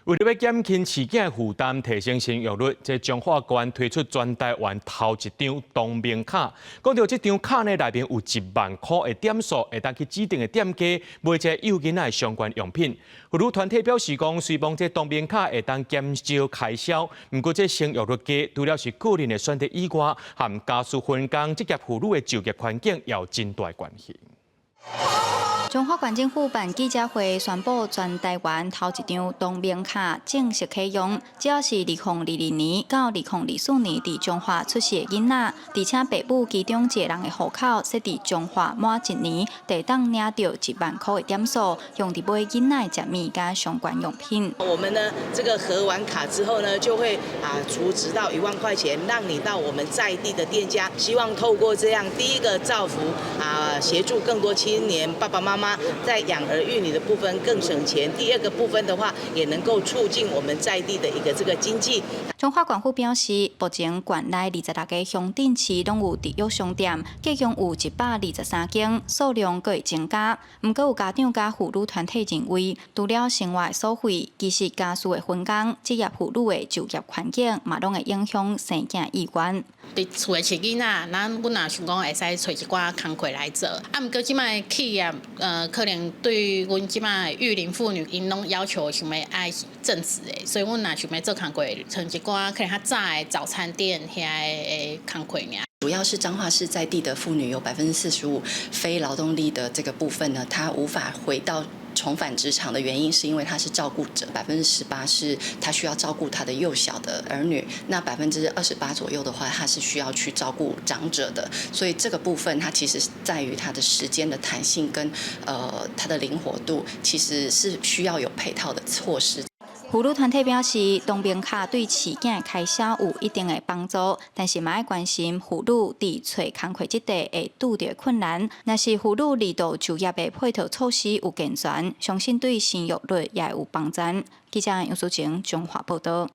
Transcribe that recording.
為著欲減輕飼囝負擔，提升生育率，這彰化縣推出全台灣頭一張當兵卡。講著這張卡呢，內面有1萬箍的點數，會當去指定的店家買這幼囡仔的相關用品。婦女團體表示講，雖罔這當兵卡會當減少開銷，毋過這生育率低，除了是個人的選擇以外，和家事分工、職業婦女的就業環境也有真大關係。彰化縣政府辦記者會，宣布全台灣頭一張當兵卡正式啟用。只要是2022年到2024年佇彰化出世的囡仔，而且爸母其中一个人的戶口設佇彰化滿一年，就會當領著1萬箍的點數，用佇買囡仔的食物佮相關用品。我們呢，這個核完卡之後呢，就會儲值到1萬塊錢，讓你到我們在地的店家，希望透過這樣，第一個造福協助更多青年爸爸媽媽在養兒育女的部分更省錢，第二個部分的話，也能夠促進我們在地的一個這個經濟。彰化縣府表示，目前縣內26個鄉鎮市攏有特約商店，計共有123間，數量閣會增加。毋過有家長佮婦女團體認為，除了生活所費，其實家事的分工、職業婦女的就業環境，嘛攏會影響生囝意願。佇厝的飼囡仔，咱阮也想講會使揣一寡工課來做。啊，毋過這擺企業，可能對阮這擺育齡婦女，𪜶攏要求想欲愛正職的，所以阮若想欲做工課，像一寡可能較早的早餐店遐的工課爾。主要是彰化市在地的婦女有45%非勞動力的這個部分呢，她無法回到重返職場的原因，是因為她是照顧者，18%是她需要照顧她的幼小的兒女，那28%左右的話，她是需要去照顧長者的，所以這個部分它其實在於它的時間的彈性跟它的靈活度，其實是需要有配套的措施。婦女團體表示，當兵卡對飼囝開銷有一定的幫助，但是嘛愛關心婦女佇揣工課這塊會拄著困難。若是婦女離島就業的配套措施有健全，相信對生育率也會有幫助。記者楊淑晴彰化報導。